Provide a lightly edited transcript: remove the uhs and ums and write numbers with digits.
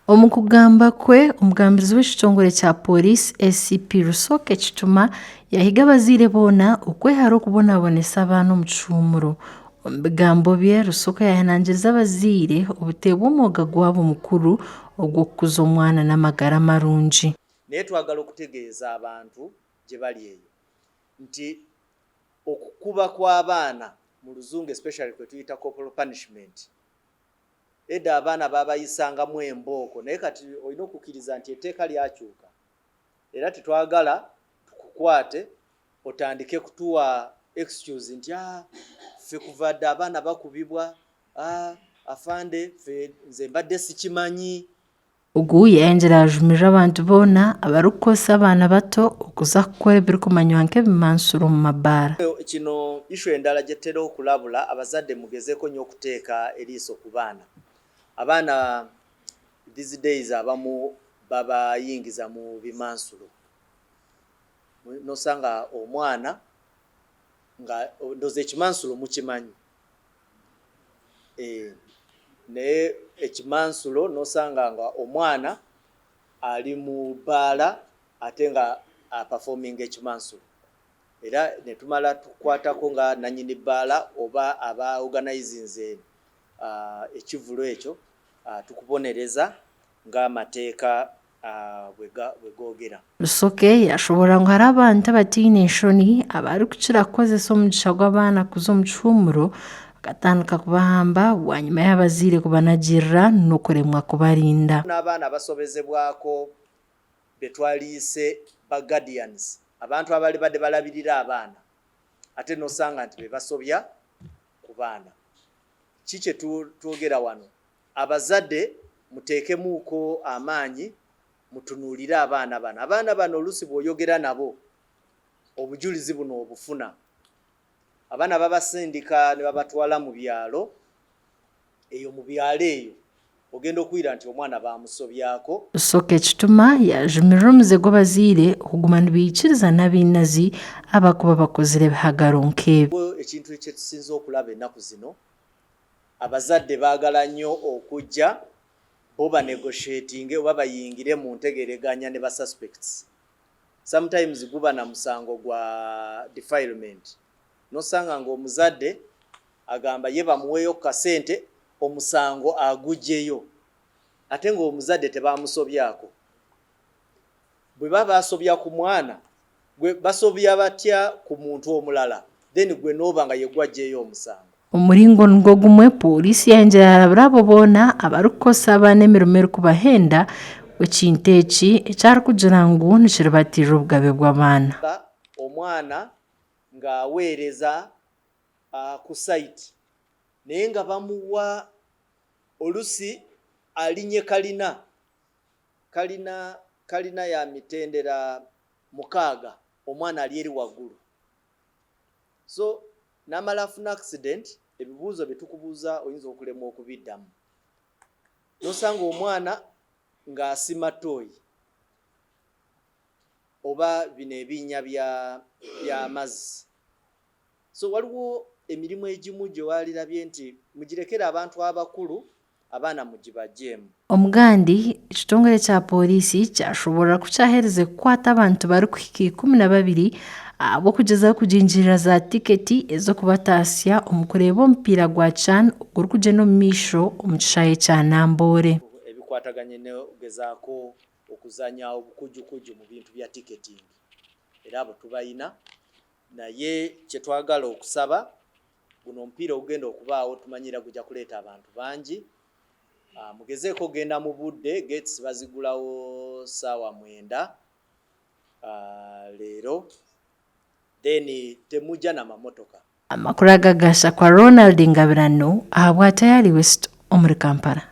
Omu kugamba kwe, omugambirizi w'ekitongore kya Pooriisi ACP Rusoke Kituma yahiga abazaire boona okwehara okubonabonesa abaana omu kihuumuro. Omu bigambo bye, Rusoke yahanangiriza abazaire obuteebwa omwoga gwabo mukuru ogw'okukuza omwana n'amagara marungi. Naye twagala okutegeeza abantu gye bali eyo nti okukuba kw'abaana mu luzungu especially kwe tuyita corporal punishment Edda abaana baabayisangamu embooko naye kati olina okukkiriza nti etteeka lyakyuka era tetwagala tukukwate otandike kutuwa excuse nti ah ffe kuva dda abaana bakubibwa, ah afande ffe nze mbadde sikimanyi. Ogu yayongyera yajumirira abantu boona abarikukozesa abaana bato okuza kukora ebirikumanywa nk'ebimansuro omu mabaara. Kino issue endala gyetutera okulabula abazadde mugezeeko nyo okuteeka eriiso ku baana. Abaana these days abamu babayingiza mu bimansulo nosanga omwana nga ndoza ekimansulo mukimanyi. Eeh naye ekimansulo nosanga nga omwana ali mu bbaala ate nga aperforminga ekimansulo era netumala tukwatako nga nanyini bbaala oba aba organizinze ekivvulu ekyo tukubonereza nga amateeka bwe googera. Rusoke yashoboorora ngu hariho abantu abataine nshoni abarikukira kukozesa omugisha gw'abaana kuza omu kihuumuro bakatandika kubahamba bwanyima y'abazaire kubanagirira n'okuremwa kubarinda. N'abaana abasobezebwako be twaliise ba guardians, abantu abalibadde balabirira abaana ate n'osanga nti be basobya ku baana. Ki kye twogera wano? Abazade muteekemuuko amaanyi mutunuulire abaana bano. Abaana bano oluusi bw'oyogera nabo obujulizi buno obufuna. Abaana babasindika ne babatwala mu byalo, eyo mu byalo eyo ogenda okuwulira nti omwana baamusobyako. Rusoke Kituma yaajumirira omuze gw'abazaire okuguma nibaikiriza n'abainazi abakuba bakozire ebihagaro nk'ebi. Ekintu kyetusinze okulaba ennaku zino Abazadde baagala nnyo okujja bo ba negotiatinge oba bayingire mu ntegereganya ne ba suspects. Sometimes guba na musango gwa defilement nosanga nga omuzadde agamba ye bamuweeyo ku kasente omusango agugyeyo ate nga omuzadde tebamusobyako. Bwe baba basobya ku mwana gwe basobya batya ku muntu omulala then gwe nooba nga yegwe aggyeyo omusango. Omuringo nigwo gumwe, Pooriisi yayongyera yarabura abo boona abarikukozesa abaana emirimo erikubahenda ekintu eki eki arikugira ngu nikiribatiirira obugabe bw'abaana. Omwana ng'aweereza ku site naye nga bamuwa olusi alinye kalina. Kalina kalina ya mitendera mukaaga omwana ali eri waggulu so namala afuna accident ebibuuzo byetukubuuza oyinza okulemwa okubiddamu nosanga omwana nga asima ttooyi oba bino ebinnya bya byamazzi so waliwo emirimu egimu gyewalirabye nti mugirekere abantu abakulu abaana mugibagyeemu. Omugandi, ekitongore kya Pooriisi kyashoboorora ku kyaherize kukwata abantu barikuhika 12 ahabw'okugyezaho kugingirira za tiketi ez'okubataasya omu kureeba omupiira gwa CHAN ogurikugyenda omu maisho omu kishaayi kya Namboole. Ebikwataganye n'okugezaako okuzanya obukujukuju mu bintu bya ticketing era abo tubayina naye kyetwagala okusaba Guno omupiira ogugenda okubaawo tumanyi era gujja kuleeta abantu bangi. Mugezeeko okugenda mu budde, gates bazigulawo ssaawa mwenda leero then temujja na mamotoka. Amakuru aga gashakwa Ronald Ngabirano ahabwa Tayari West omuri Kampala.